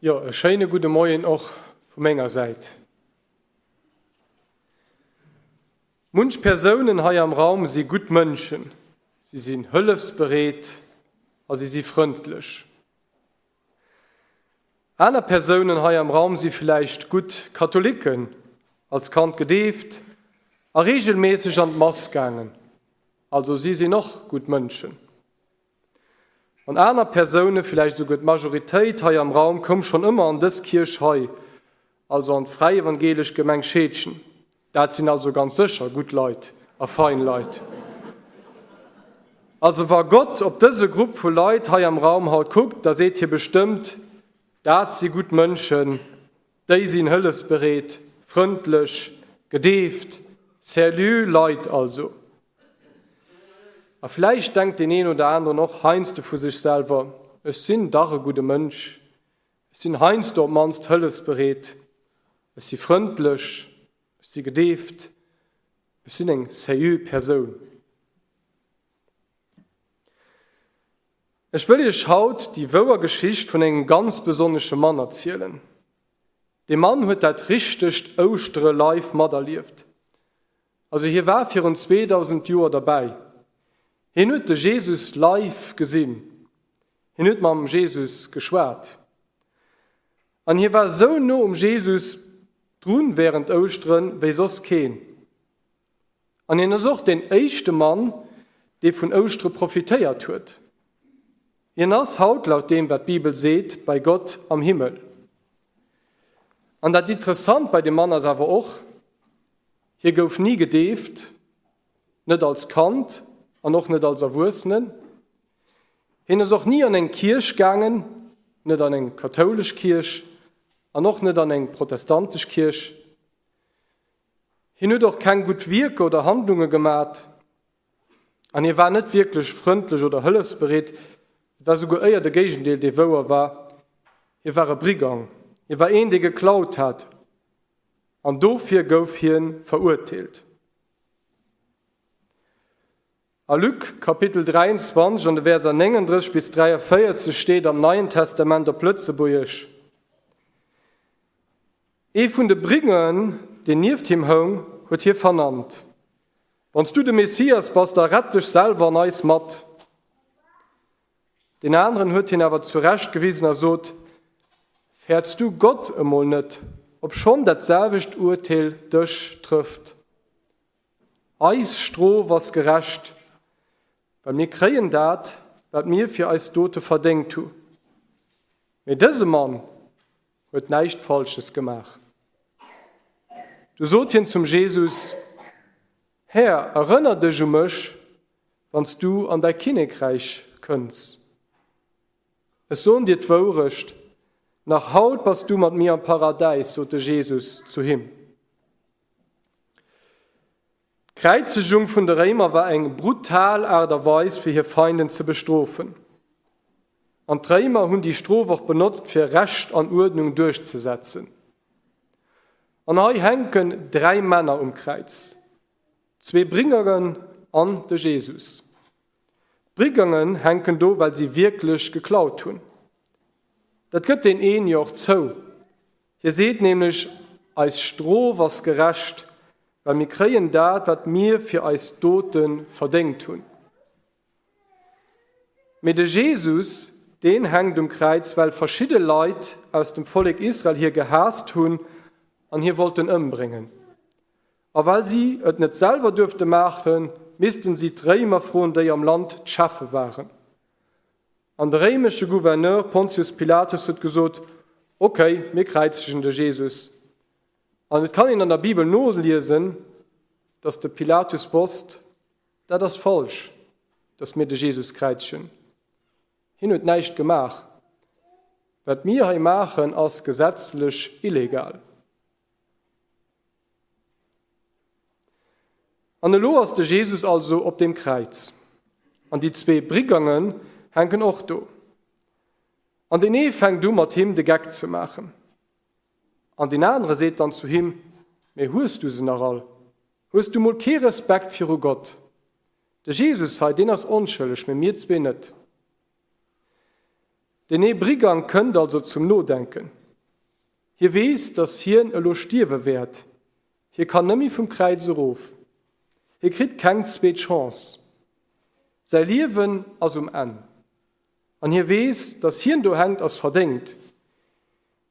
Jo, e schéine gudde Moien och vu menger Säit. Munch Persounen hei am Raum si gutt Mënschen, si sinn hëllefsbereet a si si frëndlech. Aner Persounen hei am Raum si villäicht gutt Katholiken, als Kand gedeeft a reegelméisseg an d'Mass gaangen, also si sinn och gutt Mënschen. An aner Persoune, villäicht esouguer d'Majoritéit hei am Raum, koum schonn ëmmer an dës Kierch hei, also an d'Fräi Evangelesch Gemeng Scheedgen. Dat sinn also ganz sécher gutt Leit a fein Leit. Also wa Gott op dëse Grupp vu Leit hei am Raum haut kuckt, da seet hie bestëmmt, Dat si gutt Mënschen, déi sinn hëllefsbereet, frëndlech, gedeeft, seriö Leit also. A vläicht denkt deen een oder aneren och heiansdo vu sech selwer, Ech sinn dach e gudde Mënsch, ech sinn heiansdo op d'mannst hëllefsbereet, ech si frëndlech, ech si gedeeft, ech sinn eng seriö Persoun. Ech wëll iech haut déi wouer Geschicht vun engem ganz besonnesche Mann erzielen. Dee Mann huet dat richtegt Ouschtere live materlieft. Also hie war virun 2000 Joer derbäi. Hien huet de Jesus live gesinn. Hien huet mam Jesus geschwat. An hie war sou no um Jesus drun wärend Ouschteren wéi soss keen. An hien ass och deen éischte Mann, dee vun Ouschtere profitéiert huet. Hien ass haut, laut deem wat d'Bibel seet, bei Gott am Himmel. An dat Interessant bei dem Mann ass awer och, Hie gouf ni gedeeft, net als Kand an och net als Erwuessenen. Hien ass och ni an eng Kierch gaangen, net an eng kathoulesch Kierch an och net an eng protestantesch Kierch. Hien huet och keng gutt Wierker oder Handlunge gemat an hie war net wierklech frëndlech oder hëllefsbereet. Et war souguer éier de Géigendeel, dee wouer war, Hie war e Brigang, hie war een, dee geklaut hat An dofir gouf hien verurteelt. A Luc Kapitel 23 an de Verser 39 bis 43 steet am Neien Testament op Lëtzebuergesch, Ee vun de Brigangen, deen nieft him houng, huet hie vernannt, Wann s du de Messias bass, da rett dech selwer an eis mat! Deen aneren huet hien awer zurecht gewisen a sot, Fäerts du Gott emol net, obschonn dat selwecht Urteel dech trëfft? Eis Strof ass gerecht, well mir kréien dat, wat mir fir eis Dote verdéngt hu. Mee dëse Mann huet näischt Falsches gemaach. Du sot hien zum Jesus, Här, erënner dech u mech, wann s du an däi Kinnekräich kënns. Ech soen dir d'Wourecht, Nach haut bass du mat mir am Paradäis, sot de Jesus zu him. D'Kräizegung vun de Réimer war eng brutal Aart a Weis, fir hir Feinden ze bestrofen. An d'Réimer hunn déi Strof och benotzt, fir Recht an Uerdnung duerchzesetzen. An hei hänken 3 Männer um Kräiz. Zwee Brigangen an de Jesus. D'Brigangen hänken do, well si wierklech geklaut hunn. Dat gëtt deen een jo och zou. Hie seet nämlech, Eis Strof ass gerecht, well mir kréien dat, wat mir fir eis Dote verdéngt hunn. Mee de Jesus, deen hänkt um Kräiz, well verschidde Leit aus dem Vollek Israel hie gehaasst hunn an hie wollten ëmbréngen. A well si et net selwer duerfte maachen, missten si d'Réimer froen, déi am Land d'Cheffe waren. An de réimesche Gouverneur Pontius Pilatus huet gesot, Ok, mir kräizegen de Jesus. An et kann een an der Bibel noliesen, datt de Pilatus wosst, Dat ass falsch, datt mir de Jesus kräizegen. Hien huet näischt gemaach. Wat mir hei maachen, ass gesetzlech illegal. An elo ass de Jesus also op dem Kräiz. An déi zwee Brigangen hänken och do. An deen ee fänkt u mat him de Geck ze maachen. An deen anere seet dann zu him, Mee hues du se nach all? Hues du mol kee Respekt viru Gott? De Jesus hei, deen ass onschëlleg, mee mir zwee net. Den ee Brigang kënnt also zum Nodenken. Hie weess, datt hien elo stierwe wäert. Hie kann nëmmi vum Kräiz erof. Hie kritt keng zweet Chance. Säi Liewen ass um Enn. An hie weess, datt hien do hänkt, ass verdéngt.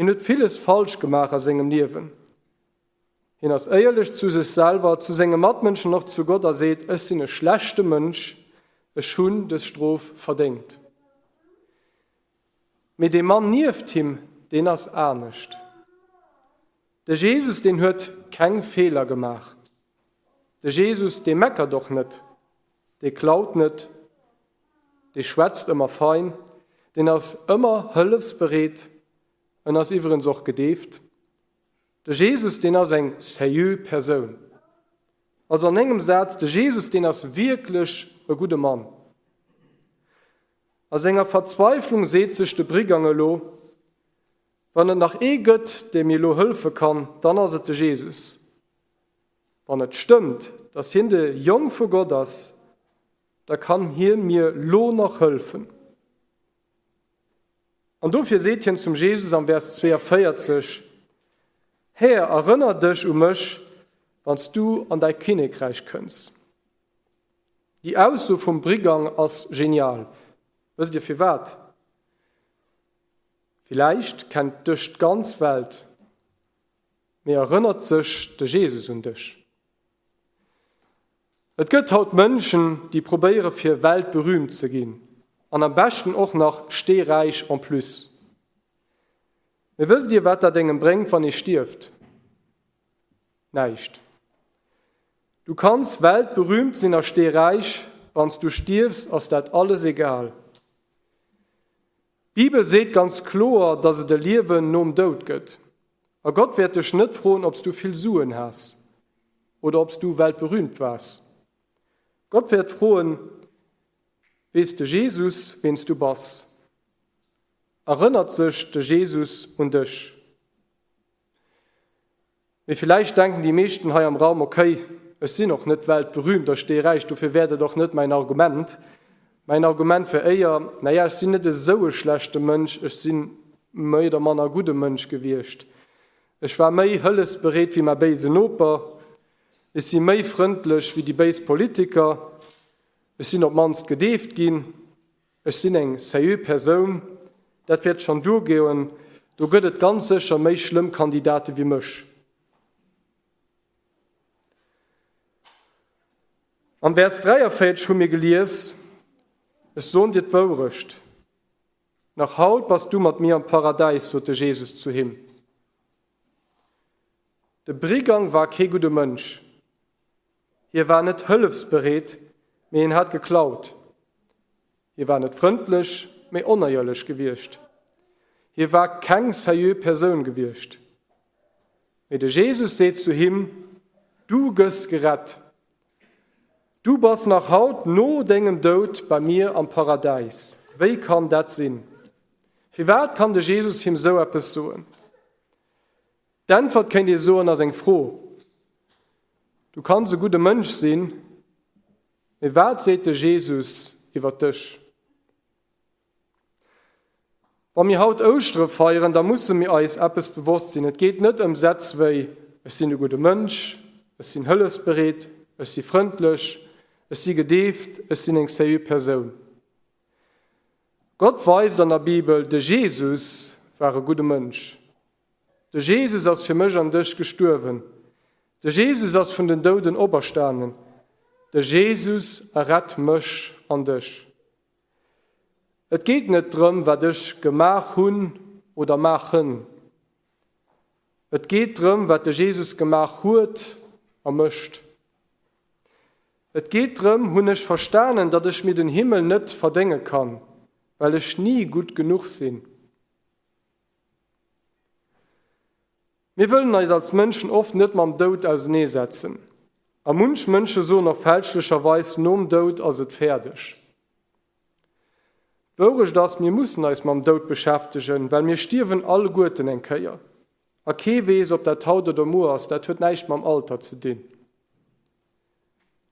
Hien huet villes falsch gemaach a sengem Liewen. Hien ass éierlech zu sech selwer, zu senge Matmënschen, och zu Gott a seet, Ech sinn e schlechte Mënsch, ech hunn dës Strof verdéngt. Mee dee Mann nieft him, deen ass anescht. De Jesus, deen huet keng Feeler gemaach. De Jesus, dee meckert och net, dee klaut net, dee schwätzt ëmmer fein, deen ass ëmmer hëllefsbereet, en ass iwwerens och gedeeft. De Jesus, deen ass eng sérieux Persoun. Also an engem Saz, de Jesus, deen ass wierklech e gudde Mann. A senger Verzweiflung seet sech de Brigang elo, Wann et nach ee gëtt, dee mir elo hëlfe kann, dann ass et de Jesus. Wann et stëmmt, datt hien de Jong vu Gott ass, da kann hie mir lo nach hëlfen. An dofir seet hien zum Jesus am Vers 42, Här, erënner dech u mech, wann s du an däi Kinnekräich kënns. Déi Ausso vum Brigang ass genial. Wësst Dir firwat? Villäicht kennt dech d'ganz Welt, mee erënnert sech de Jesus un dech? Et gëtt haut Mënschen, déi probéiere fir weltberühmt ze ginn an am beschten och nach steeräich en plus. Mee wësst Dir wat dat engem bréngt wann ee stierft? Näischt. Du kanns weltberühmt sinn a steeräich, wann s du stierfs ass dat alles egal. D'Bibel seet ganz kloer, dass et e Liewen nom Doud gëtt. A Gott wäert dech net froen, ob s du vill Suen has oder ob s du weltberühmt waars. Gott wäert froen, Weess de Jesus, ween s du bass? Erënnert sech de Jesus un dech? Mee villäicht denken déi meeschten hei am Raum, ok, ech sinn och net weltberühmt a steeräich, dofir wäert et och net mäin Argument. Mäin Argument wär éier, naja, ech sinn net esou e schlechte Mënsch, ech si méi oder manner gudde Mënsch gewiescht. Ech war méi hëllefsbereet wéi mäi béisen Noper, ech si méi frëndlech wéi déi béis Politiker, ech sinn op d'mannst gedeeft ginn. Ech sinn eng sérieux Persoun, dat wäert schonn duergoen, do gëtt et ganz sécher méi schlëmm Kandidate wéi mech. Am Vers 43 hu mir gelies, Ech soen dir d'Wourecht, nach haut bass du mat mir am Paradäis, sot de Jesus zu him. De Brigang war kee gudde Mënsch. Hie war net hëllefsbereet, mee hien hat geklaut. Hie war net frëndlech, mee onéierlech gewiescht. Hie war keng sérieux Persoun gewiescht. Mee de Jesus seet zu him, Du gëss gerett. Du bass nach haut no dengem Doud bei mir am Paradäis. Wéi kann dat sinn? Firwat kann de Jesus him sou eppes soen? D'Äntwert, kéint ee soen, ass eng Fro. Du kanns e gudde Mënsch sinn, mee wat seet de Jesus iwwer dech? Wa mir haut Ouschtere feieren, da musse mir eis eppes bewosst sinn, Et geet net ëm Sätz wéi, Ech sinn e gudde Mënsch, ech sinn hëllefsbereet, ech si frëndlech, ech si gedeeft, ech sinn eng sérieux Persoun. Gott weist an der Bibel, de Jesus war e gudde Mënsch. De Jesus ass fir mech an dech gestuerwen. De Jesus ass vun den Douden operstanen. De Jesus errett mech an dech. Et geet net drëm, wat ech gemaach hunn oder maachen. Et geet drëm, wat de Jesus gemaach huet a mécht. Et geet drëm, hunn ech verstanen, datt ech mir den Himmel net verdénge kann, well ech ni gutt genuch sinn. Mir wëllen eis als Mënschen oft net mam Doud auseneesetzen. A munch Mënsche soen och fälschlecherweis, nom Doud ass et fäerdeg. D'Wourecht ass, mir mussen eis mam Doud beschäftegen, well mir stierwen alleguerten eng Kéier. A kee weess, ob dat haut oder muer ass, dat huet näischt mam Alter ze dinn.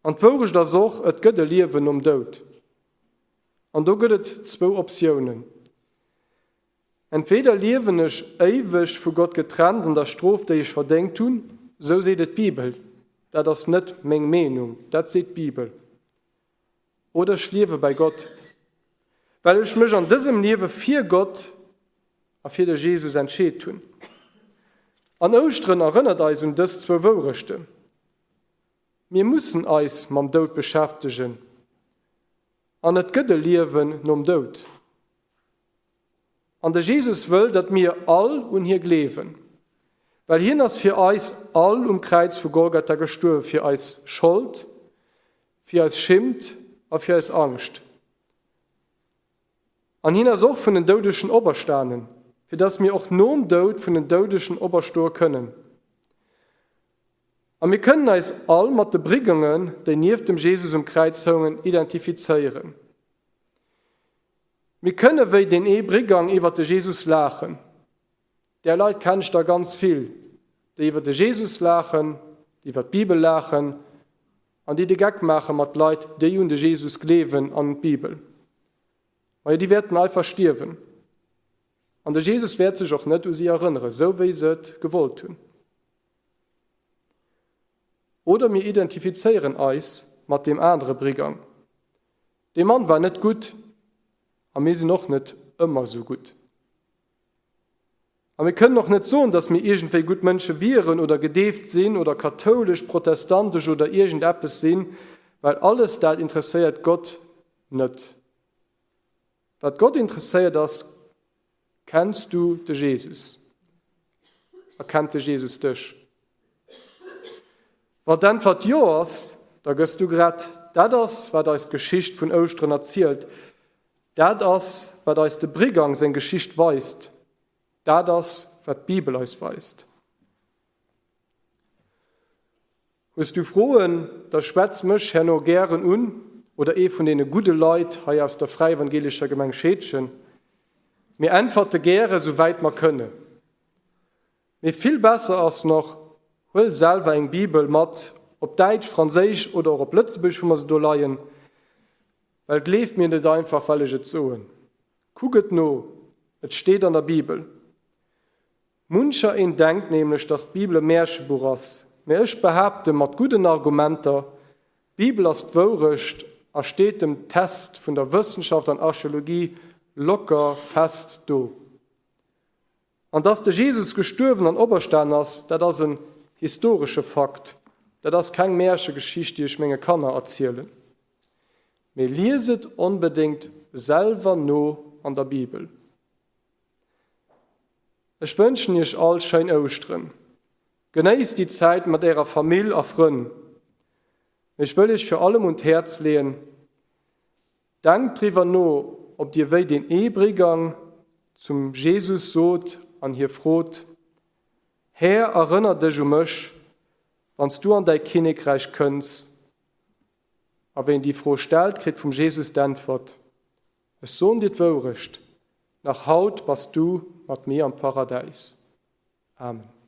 An d'Wourecht ass och, et gëtt e Liewen nom Doud. An do gëtt et zwou Optiounen. Entweder liewen ech éiweg vu Gott getrennt an der Strof, déi ech verdéngt hunn, esou seet et d'Bibel, dat ass net meng Meenung, dat seet d'Bibel, oder ech liewe bei Gott, well ech mech an dësem Liewe fir Gott a fir de Jesus entscheet hunn. An Ouschteren erënnert eis un dës zwou Wourechten. Mir mussen eis mam Doud beschäftegen an et gëtt e Liewen nom Doud. An de Jesus wëll, datt mir all un hie gleewen, well hien ass fir eis all um Kräiz vu Golgatha gestuerwe fir eis Schold, fir eis Schimmt a fir eis Angscht. An hien ass och vun den Doudegen operstanen, fir datt mir och nom Doud vun den Doudegen operstoe kënnen. A mir kënnen eis all mat de Brigangen, déi nieft dem Jesus um Kräiz houngen, identifizéieren. Mir kënne wéi deen ee Brigang iwwer de Jesus laachen. Där Leit kennen ech der ganz vill, déi iwwer de Jesus laachen, déi iwwer d'Bibel laachen an déi de Geck maache mat Leit, déi un de Jesus gleewen an un d'Bibel. Majo, déi wäerten einfach stierwen. An de Jesus wäert sech och net u si erënneren, sou wéi se et gewollt hunn. Oder mir identifizéieren eis mat deem anere Brigang. Dee Mann war net gutt a mir sinn och net ëmmer esou gutt. A mir kënnen och net soen, datt mir iergendwéi gutt Mënsche wieren oder gedeeft sinn oder kathoulesch, protestantesch oder iergendeppes sinn, well alles dat interesséiert Gott net. Wat Gott interesséiert ass, Kenns du de Jesus? A kennt de Jesus dech? Wann d'Äntwert Jo ass, da gëss du gerett. Dat ass, wat eis d'Geschicht vun Ouschteren erzielt. Dat ass, wat eis de Brigang seng Geschicht weist. Dat ass, wat d'Bibel eis weist. Hues du Froen, da schwätz mech herno gären un oder ee vun deene gudde Leit hei aus der Fräievangelescher Gemeng Scheedgen. Mir äntwerte gäre sou wäit mer kënne. Mee vill besser ass noch, huel selwer eng Bibel mat, op Däitsch, Franséisch oder och op Lëtzebuergesch hu mer se do leien, well gleeft mir net einfach well ech et soen. Kuck et no, et steet an der Bibel. Muncher een denkt nämlech, dass d'Bibel e Märchebuch ass, mä ech behaapte mat gudden Argumenter, d'Bibel ass d'Wourecht a steet dem Test vun der Wëssenschaft an Archeologie locker fest do. An dass de Jesus gestuerwen an operstan ass, dat ass en historesche Fakt, dat ass keng Märchegeschicht, déi ech menge Kanner erzielen. Mee lies et onbedéngt selwer no an der Bibel. Ech wënschen iech all schéin Ouschteren. Genéisst déi Zäit mat ärer Famill a Frënn. Mee ech wëll iech fir allem un d'Häerz leeën, Denkt driwwer no, ob dir wéi deen ee Brigang zum Jesus sot an hie frot, Här, erënner dech u mech, wann s du an däi Kinnekräich kënns. A ween déi Fro stellt, kritt vum Jesus d'Äntwert, Ech soen dir d'Wourecht, Nach haut bass du mat mir am Paradäis. Amen.